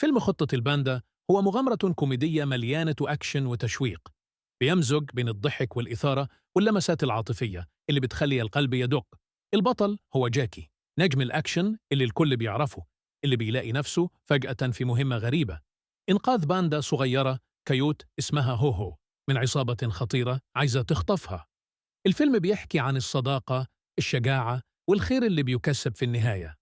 فيلم خطة الباندا هو مغامرة كوميدية مليانة أكشن وتشويق، بيمزج بين الضحك والإثارة واللمسات العاطفية اللي بتخلي القلب يدق. البطل هو جاكي، نجم الأكشن اللي الكل بيعرفه، اللي بيلاقي نفسه فجأة في مهمة غريبة: إنقاذ باندا صغيرة cute اسمها هوهو من عصابة خطيرة عايزة تخطفها. الفيلم بيحكي عن الصداقة، الشجاعة، والخير اللي بيكسب في النهاية،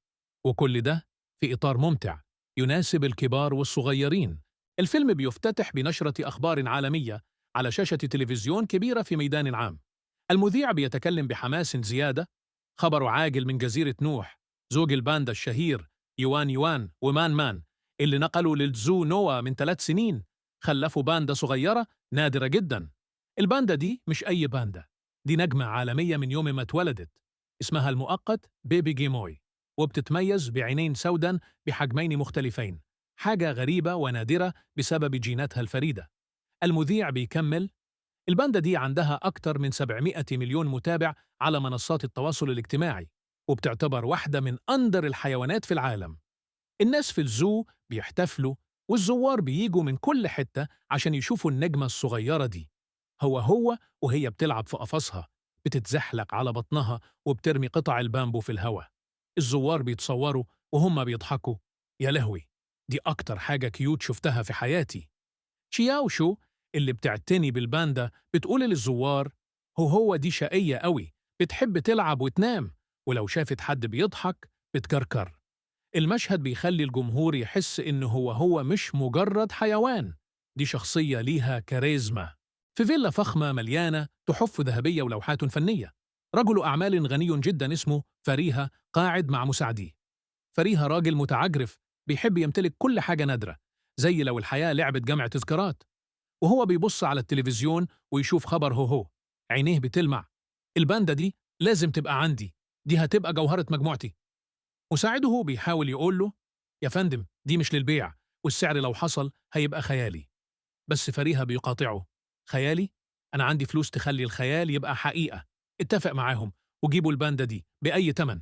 وكل ده في إطار ممتع يناسب الكبار والصغيرين. الفيلم بيفتتح بنشرة أخبار عالمية على شاشة تلفزيون كبيرة في ميدان عام. المذيع بيتكلم بحماس زيادة: خبر عاجل من جزيرة نوح، زوج الباندا الشهير يوان يوان ومان مان اللي نقلوا لل zoo نوا من 3 سنين خلفوا باندا صغيرة نادرة جدا. الباندا دي مش أي باندا، دي نجمة عالمية من يوم ما اتولدت. اسمها المؤقت بيبي جيموي، وبتتميز بعينين سودا بحجمين مختلفين، حاجة غريبة ونادرة بسبب جيناتها الفريدة. المذيع بيكمل: الباندا دي عندها أكتر من 700 مليون متابع على منصات التواصل الاجتماعي، وبتعتبر واحدة من أندر الحيوانات في العالم. الناس في ال zoo بيحتفلوا، والزوار بييجوا من كل حتة عشان يشوفوا النجمة الصغيرة دي هو هو وهي بتلعب في قفصها، بتتزحلق على بطنها وبترمي قطع البامبو في الهواء. الزوار بيتصوروا وهم بيضحكوا: يا لهوي، دي أكتر حاجة cute شفتها في حياتي. شياو شو اللي بتعتني بالباندا بتقول للزوار: هو هو دي شقية قوي، بتحب تلعب وتنام، ولو شافت حد بيضحك بتكركر. المشهد بيخلي الجمهور يحس إن هو هو مش مجرد حيوان، دي شخصية ليها كاريزما. في فيلا فخمة مليانة تحف ذهبية ولوحات فنية، رجل أعمال غني جدا اسمه فريها قاعد مع مساعديه. فريها راجل متعجرف بيحب يمتلك كل حاجة نادرة، زي لو الحياة لعبة جمع تذكارات. وهو بيبص على التلفزيون ويشوف خبر هوهو، عينيه بتلمع: الباندا دي لازم تبقى عندي، دي هتبقى جوهرة مجموعتي. مساعده بيحاول يقول له: يا فندم، دي مش للبيع، والسعر لو حصل هيبقى خيالي. بس فريها بيقاطعه: خيالي؟ أنا عندي فلوس تخلي الخيال يبقى حقيقة. اتفق معاهم وجيبوا الباندا دي بأي تمن.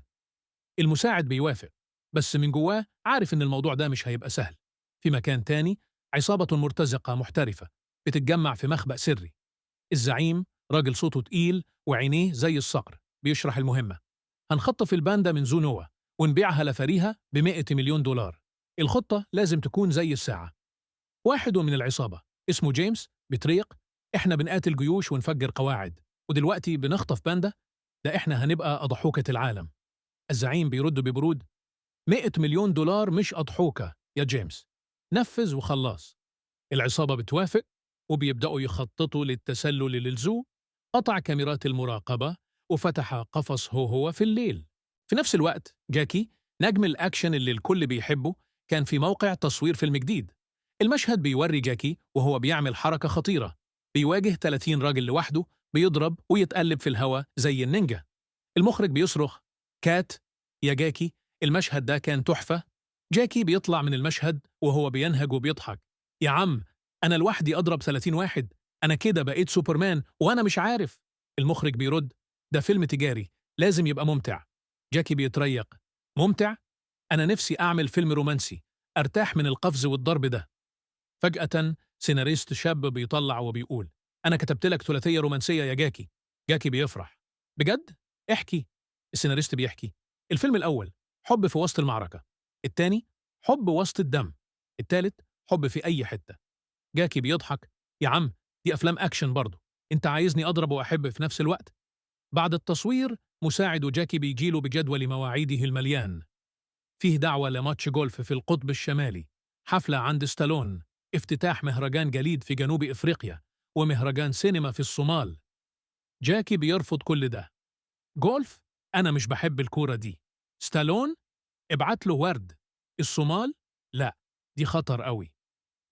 المساعد بيوافق، بس من جواه عارف إن الموضوع ده مش هيبقى سهل. في مكان تاني، عصابة مرتزقة محترفة بتتجمع في مخبأ سري. الزعيم، راجل صوته تقيل وعينيه زي الصقر، بيشرح المهمة: هنخطف الباندا من zoo نوا ونبيعها لفريها ب100 مليون دولار. الخطة لازم تكون زي الساعة. واحد من العصابة اسمه جيمس بيتريق: احنا بنقاتل جيوش ونفجر قواعد، ودلوقتي بنخطف باندا؟ ده احنا هنبقى أضحوكة العالم. الزعيم بيرد ببرود: 100 مليون دولار مش أضحوكة يا جيمس، نفذ وخلاص. العصابة بتوافق وبيبدأوا يخططوا للتسلل لل zoo، قطع كاميرات المراقبة وفتح قفص هو هو في الليل. في نفس الوقت، جاكي نجم الأكشن اللي الكل بيحبه كان في موقع تصوير فيلم جديد. المشهد بيوري جاكي وهو بيعمل حركة خطيرة، بيواجه 30 راجل لوحده، بيضرب ويتقلب في الهواء زي النينجا. المخرج بيصرخ: cut يا جاكي، المشهد ده كان تحفة. جاكي بيطلع من المشهد وهو بينهج وبيضحك: يا عم، أنا لوحدي أضرب 30 واحد؟ أنا كده بقيت سوبرمان وأنا مش عارف. المخرج بيرد: ده فيلم تجاري، لازم يبقى ممتع. جاكي بيتريق: ممتع؟ أنا نفسي أعمل فيلم رومانسي، أرتاح من القفز والضرب ده. فجأة سيناريست شاب بيطلع وبيقول: أنا كتبت لك ثلاثية رومانسية يا جاكي. جاكي بيفرح: بجد؟ احكي. السيناريست بيحكي: الفيلم الأول حب في وسط المعركة، الثاني حب وسط الدم، الثالث حب في أي حتة. جاكي بيضحك: يا عم، دي أفلام أكشن برضه، أنت عايزني أضرب وأحب في نفس الوقت؟ بعد التصوير، مساعد جاكي بيجيله بجدول مواعيده المليان، فيه دعوة لماتش جولف في القطب الشمالي، حفلة عند ستالون، افتتاح مهرجان جليد في جنوب إفريقيا، ومهرجان سينما في الصومال. جاكي بيرفض كل ده. جولف؟ أنا مش بحب الكورة دي. ستالون؟ ابعت له ورد. الصومال؟ لا، دي خطر قوي.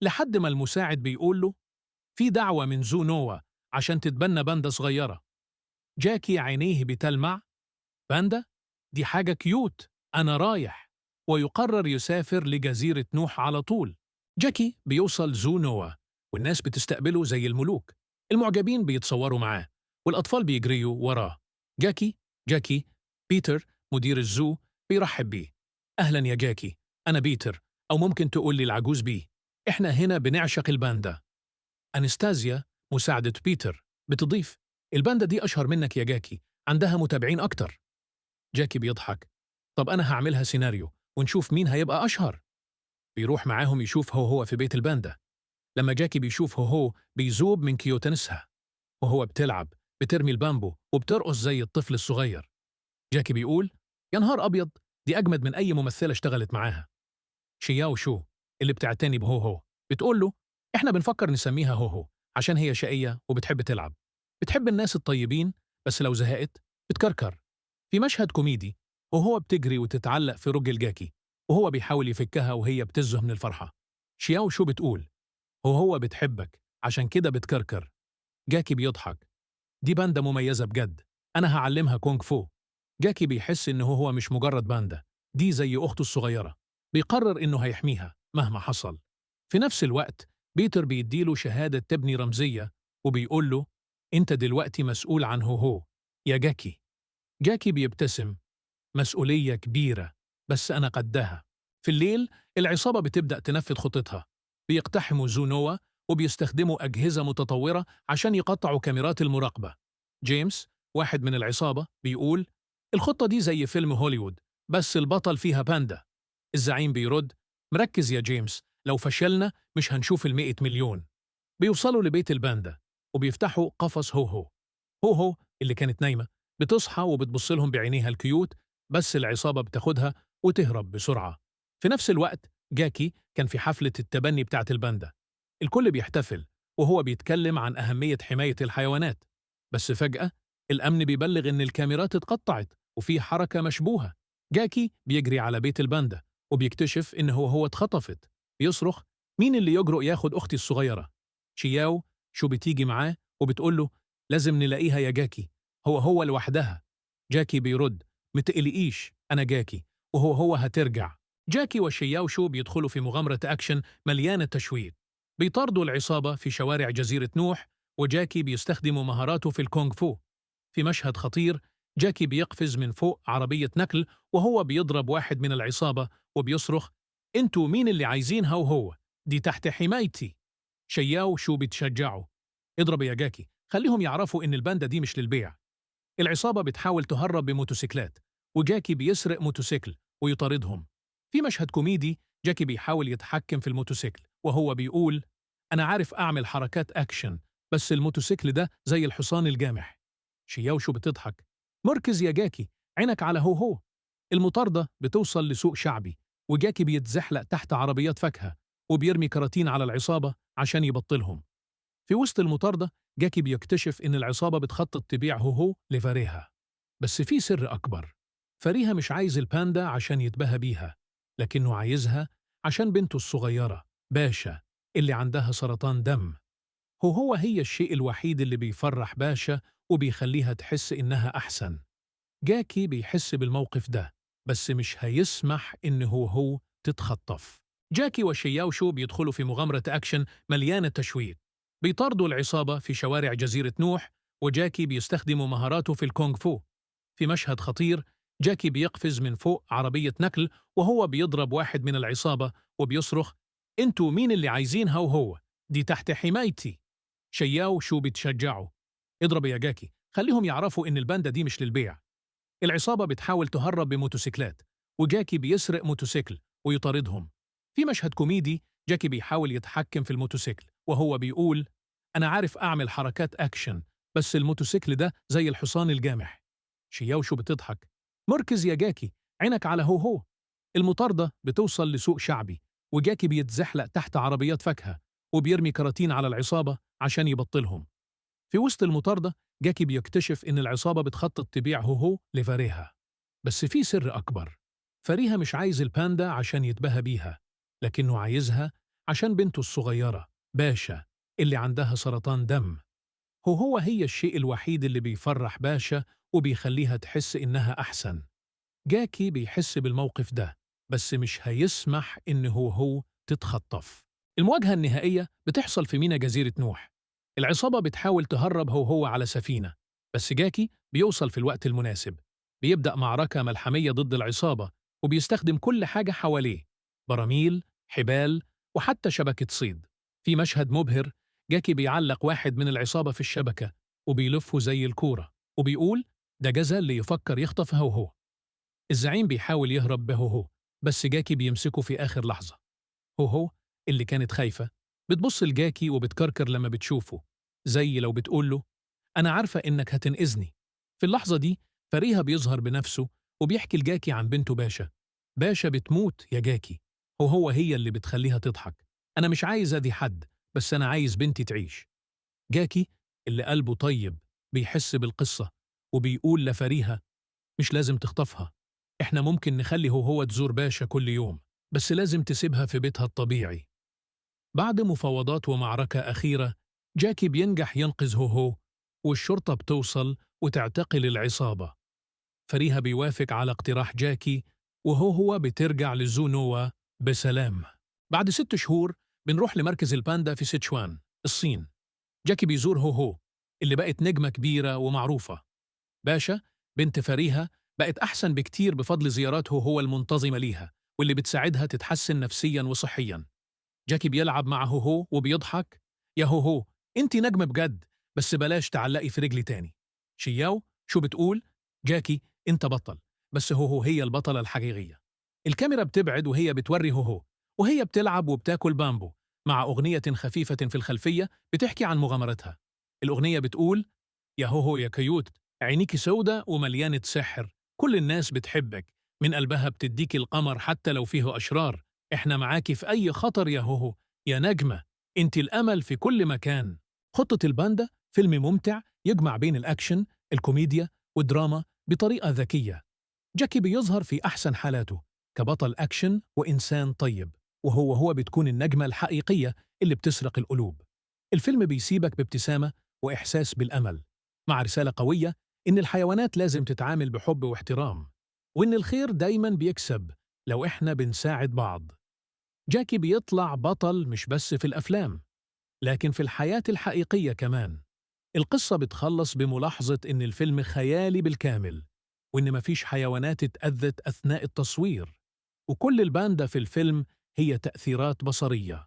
لحد ما المساعد بيقول له: في دعوة من zoo نوا عشان تتبنى باندا صغيرة. جاكي عينيه بتلمع: باندا؟ دي حاجة cute، أنا رايح. ويقرر يسافر لجزيرة نوح على طول. جاكي بيوصل zoo نوا والناس بتستقبله زي الملوك. المعجبين بيتصوروا معاه والأطفال بيجريوا وراه: جاكي، جاكي. بيتر مدير ال zoo بيرحب بيه: أهلا يا جاكي، أنا بيتر. أو ممكن تقول لي العجوز بيه، إحنا هنا بنعشق الباندا. أنستازيا مساعدة بيتر بتضيف: الباندا دي أشهر منك يا جاكي، عندها متابعين أكتر. جاكي بيضحك: طب أنا هعملها سيناريو ونشوف مين هيبقى أشهر. بيروح معاهم يشوف هو في بيت الباندا. لما جاكي بيشوف هو بيذوب من cuteness ها، وهو بتلعب، بترمي البامبو وبترقص زي الطفل الصغير. جاكي بيقول: يا نهار أبيض، دي أجمد من أي ممثلة اشتغلت معاها. شياو شو اللي بتعتني بهوهو بتقول له: إحنا بنفكر نسميها هوهو عشان هي شقية وبتحب تلعب، بتحب الناس الطيبين، بس لو زهقت بتكركر. في مشهد كوميدي وهو بتجري وتتعلق في رجل جاكي وهو بيحاول يفكها وهي بتزه من الفرحة. شياو شو بتقول: هو بتحبك عشان كده بتكركر. جاكي بيضحك: دي باندا مميزة بجد، أنا هعلمها كونغ فو. جاكي بيحس إنه هو مش مجرد باندا، دي زي أخته الصغيرة. بيقرر إنه هيحميها مهما حصل. في نفس الوقت بيتر بيديله شهادة تبني رمزية وبيقول له: أنت دلوقتي مسؤول عن هوهو يا جاكي. جاكي بيبتسم: مسؤولية كبيرة بس أنا قدها. في الليل العصابة بتبدأ تنفذ خطتها. بيقتحموا زونوا وبيستخدموا أجهزة متطورة عشان يقطعوا كاميرات المراقبة. جيمس واحد من العصابة بيقول: الخطة دي زي فيلم هوليوود بس البطل فيها باندا. الزعيم بيرد: مركز يا جيمس، لو فشلنا مش هنشوف 100 مليون. بيوصلوا لبيت الباندا وبيفتحوا قفص هوهو. هوهو اللي كانت نايمة بتصحى وبتبص لهم بعينيها ال cute، بس العصابة بتاخدها وتهرب بسرعة. في نفس الوقت جاكي كان في حفلة التبني بتاعت الباندا. الكل بيحتفل وهو بيتكلم عن أهمية حماية الحيوانات، بس فجأة الأمن بيبلغ إن الكاميرات اتقطعت وفي حركة مشبوهة. جاكي بيجري على بيت الباندا وبيكتشف إن هو اتخطفت. بيصرخ: مين اللي يجرؤ ياخد أختي الصغيرة؟ شياو شو بتيجي معاه وبتقول له: لازم نلاقيها يا جاكي، هو لوحدها. جاكي بيرد: متقلقيش، أنا جاكي وهو هترجع. جاكي وشياو شو بيدخلوا في مغامرة أكشن مليانة تشويق. بيطاردوا العصابة في شوارع جزيرة نوح، وجاكي بيستخدم مهاراته في الكونغ فو. في مشهد خطير جاكي بيقفز من فوق عربية نقل وهو بيضرب واحد من العصابة وبيصرخ: انتوا مين اللي عايزين هوهو؟ دي تحت حمايتي. شياو شو بتشجعه: اضرب يا جاكي، خليهم يعرفوا إن الباندا دي مش للبيع. العصابة بتحاول تهرب بموتوسيكلات وجاكي بيسرق موتوسيكل ويطاردهم. في مشهد كوميدي جاكي بيحاول يتحكم في الموتوسيكل وهو بيقول: أنا عارف أعمل حركات أكشن بس الموتوسيكل ده زي الحصان الجامح. شياوشو بتضحك: مركز يا جاكي، عينك على هوهو. المطاردة بتوصل لسوق شعبي وجاكي بيتزحلق تحت عربيات فاكهة وبيرمي كراتين على العصابة عشان يبطلهم. في وسط المطاردة جاكي بيكتشف إن العصابة بتخطط تبيع هوهو لفاريها، بس في سر أكبر. فريها مش عايز الباندا عشان يتباهى بيها، لكنه عايزها عشان بنته الصغيرة باشا اللي عندها سرطان دم. هو هي الشيء الوحيد اللي بيفرح باشا وبيخليها تحس إنها أحسن. جاكي بيحس بالموقف ده بس مش هيسمح إن هو تتخطف. جاكي وشياوشو بيدخلوا في مغامرة أكشن مليانة تشويق. بيطاردوا العصابة في شوارع جزيرة نوح وجاكي بيستخدم مهاراته في الكونغ فو. في مشهد خطير جاكي بيقفز من فوق عربية نقل وهو بيضرب واحد من العصابة وبيصرخ: انتوا مين اللي عايزين هوهو؟ دي تحت حمايتي. شياو شو بتشجعه: اضرب يا جاكي، خليهم يعرفوا إن الباندا دي مش للبيع. العصابة بتحاول تهرب بموتوسيكلات وجاكي بيسرق موتوسيكل ويطاردهم. في مشهد كوميدي جاكي بيحاول يتحكم في الموتوسيكل وهو بيقول: أنا عارف أعمل حركات أكشن بس الموتوسيكل ده زي الحصان الجامح. شياوشو بتضحك: مركز يا جاكي، عينك على هوهو. المطاردة بتوصل لسوق شعبي وجاكي بيتزحلق تحت عربيات فاكهة وبيرمي كراتين على العصابة عشان يبطلهم. في وسط المطاردة جاكي بيكتشف إن العصابة بتخطط تبيع هوهو لفاريها، بس في سر أكبر. فريها مش عايز الباندا عشان يتباهى بيها، لكنه عايزها عشان بنته الصغيرة باشا اللي عندها سرطان دم. هو هي الشيء الوحيد اللي بيفرح باشا وبيخليها تحس إنها أحسن. جاكي بيحس بالموقف ده بس مش هيسمح إن هو تتخطف. المواجهة النهائية بتحصل في ميناء جزيرة نوح. العصابة بتحاول تهرب هو على سفينة، بس جاكي بيوصل في الوقت المناسب. بيبدأ معركة ملحمية ضد العصابة وبيستخدم كل حاجة حواليه: براميل، حبال، وحتى شبكة صيد. في مشهد مبهر، جاكي بيعلق واحد من العصابة في الشبكة وبيلفه زي الكورة وبيقول ده جزا اللي يفكر يخطف هوهو. الزعيم بيحاول يهرب بهوهو، بس جاكي بيمسكه في آخر لحظة. هوهو اللي كانت خايفة بتبص لجاكي وبتكركر لما بتشوفه، زي لو بتقول له أنا عارفة إنك هتنقذني. في اللحظة دي فريها بيظهر بنفسه وبيحكي لجاكي عن بنته باشا. باشا بتموت يا جاكي، وهو هي اللي بتخليها تضحك. أنا مش عايز أذي حد، بس أنا عايز بنتي تعيش. جاكي اللي قلبه طيب بيحس بالقصة وبيقول لفريها مش لازم تخطفها، إحنا ممكن نخلي هو تزور باشا كل يوم، بس لازم تسيبها في بيتها الطبيعي. بعد مفاوضات ومعركة أخيرة، جاكي بينجح ينقذ هوهو، والشرطة بتوصل وتعتقل العصابة. فريها بيوافق على اقتراح جاكي، وهوهو بترجع لزو نوا بسلام. بعد 6 شهور بنروح لمركز الباندا في سيتشوان، الصين. جاكي بيزور هوهو اللي بقت نجمة كبيرة ومعروفة. باشا بنت فريها بقت أحسن بكتير بفضل زيارات هوهو المنتظمة ليها، واللي بتساعدها تتحسن نفسيا وصحيا. جاكي بيلعب مع هوهو وبيضحك، يا هوهو انت نجم بجد، بس بلاش تعلقي في رجلي تاني. شياو شو بتقول؟ جاكي انت بطل، بس هوهو هي البطلة الحقيقية. الكاميرا بتبعد وهي بتوري هوهو وهي بتلعب وبتاكل بامبو مع أغنية خفيفة في الخلفية بتحكي عن مغامرتها. الأغنية بتقول يا هوهو يا cute، عينيكي سودة ومليانة سحر، كل الناس بتحبك، من قلبها بتديكي القمر حتى لو فيه أشرار، احنا معاكي في أي خطر يا هوهو يا نجمة، انت الأمل في كل مكان. خطة الباندا فيلم ممتع يجمع بين الأكشن، الكوميديا والدراما بطريقة ذكية. جاكي بيظهر في أحسن حالاته كبطل أكشن وإنسان طيب، وهو هو بتكون النجمة الحقيقية اللي بتسرق القلوب. الفيلم بيسيبك بابتسامة وإحساس بالأمل، مع رسالة قوية إن الحيوانات لازم تتعامل بحب واحترام، وإن الخير دايماً بيكسب لو إحنا بنساعد بعض. جاكي بيطلع بطل مش بس في الأفلام، لكن في الحياة الحقيقية كمان. القصة بتخلص بملاحظة إن الفيلم خيالي بالكامل، وإن مفيش حيوانات اتأذت أثناء التصوير، وكل الباندا في الفيلم هي تأثيرات بصرية.